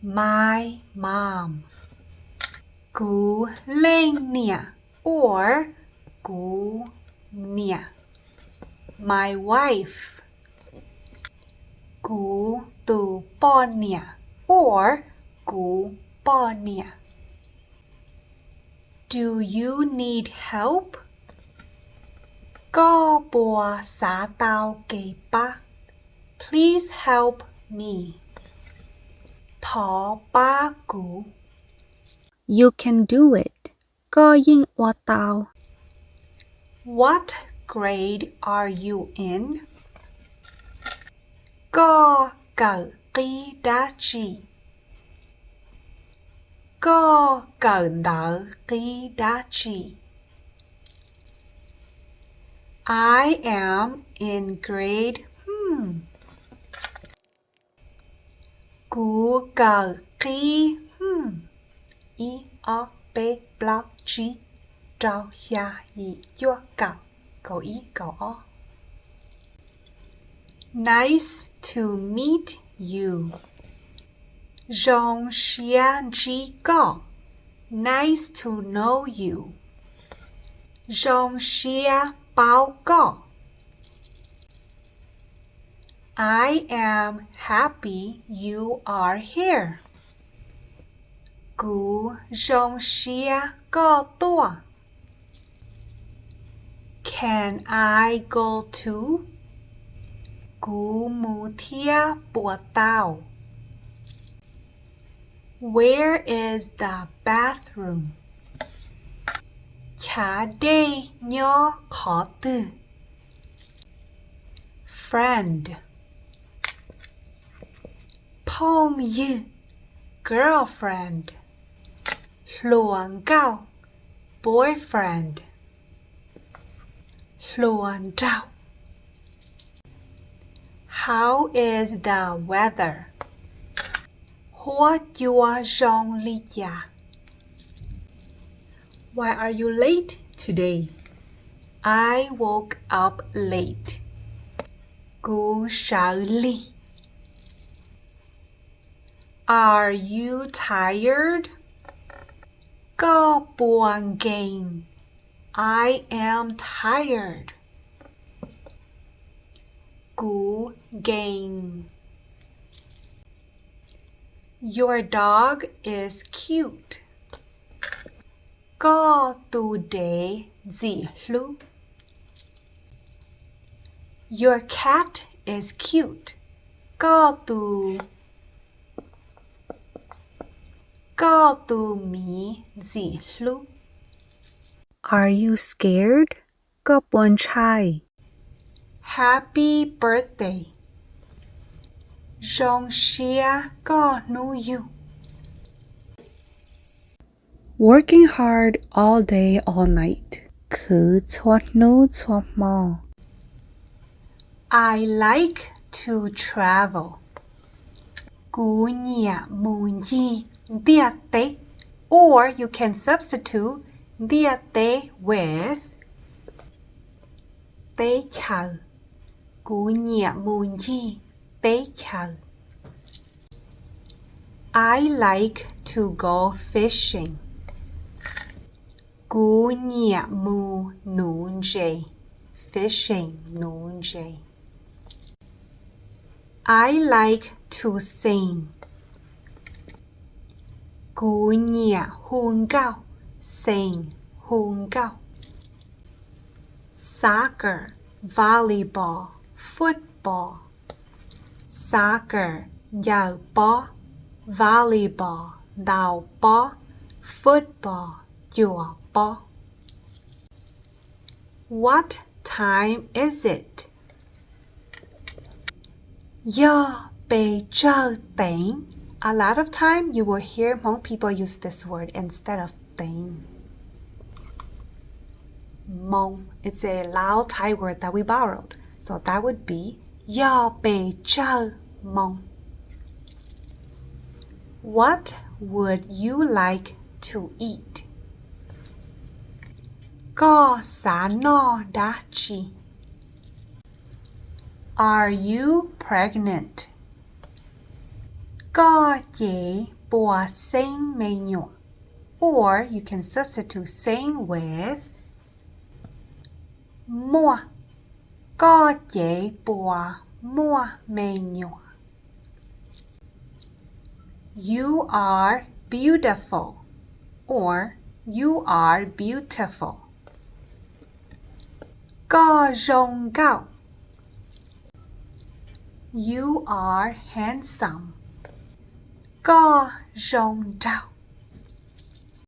My mom. Kuv leej niam or kuv niam. My wife. Kuv tus poj niam or kuv poj niam. Do you need help? Koj puas xav tau kev pab? Please help me. Thov pab kuv. You can do it. Koj yeej ua tau. What grade are you in? Koj kawm qib dab tsi? Koj kawm ntawv qib dab tsi? I am in grade hmm. Kuv kawm qib hmm. Ib, ob, peb, plaub, tsib, rau, xya, yim, cuaj, kaum, kaum ib, kaum ob. Nice to meet you. Zoo siab ntsib koj. Nice to know you. Zoo siab paub koj. I am happy you are here. Kuv zoo siab koj tuaj. Can I go too? Kuv mus thiab puas tau? Where is the bathroom? Chav dej nyob qhov twg? Friend. Phooj ywg. Girlfriend. Hluas nkauj. Boyfriend. Hluas nraug. How is the weather? Huab cua zoo li cas? Why are you late today? I woke up late. Kuv sawv lig. Are you tired? Koj puas nkees? I am tired. Kuv nkees. Your dog is cute. Koj tus dev ntxim hlub. Your cat is cute. Koj tus, koj tus miv ntxim hlub. Are you scared? Koj puas ntshai? Happy birthday. Zoo siab koj hnub yug. Working hard all day, all night. Khwv txhua hnub txhua hmo. I like to travel. Kuv nyiam mus ncig ntiaj teb. Or you can substitute ntiaj teb with teb chaws. Kuv nyiam mus ncig teb chaws. I like to go fishing. Kuv nyiam mus nuv ntses. Fishing, nuv ntses. I like to sing. Kuv nyiam hu nkauj. Sing, hu nkauj. Soccer, volleyball, football. Soccer, ncaws pob. Volleyball, ntaus pob. Football, cuam pob. What time is it? Yog pes tsawg teev? A lot of time you will hear Hmong people use this word instead of teev. Moo. It's a Lao Thai word that we borrowed. So that would be yog pes tsawg moo. What would you like to eat? Koj xav noj dab tsi? Are you pregnant? Koj cev puas xeeb me nyuam? Or you can substitute xeeb with muaj. Koj cev puas muaj me nyuam? You are beautiful, or you are beautiful. Koj zoo nkauj. You are handsome. Koj zoo nraug.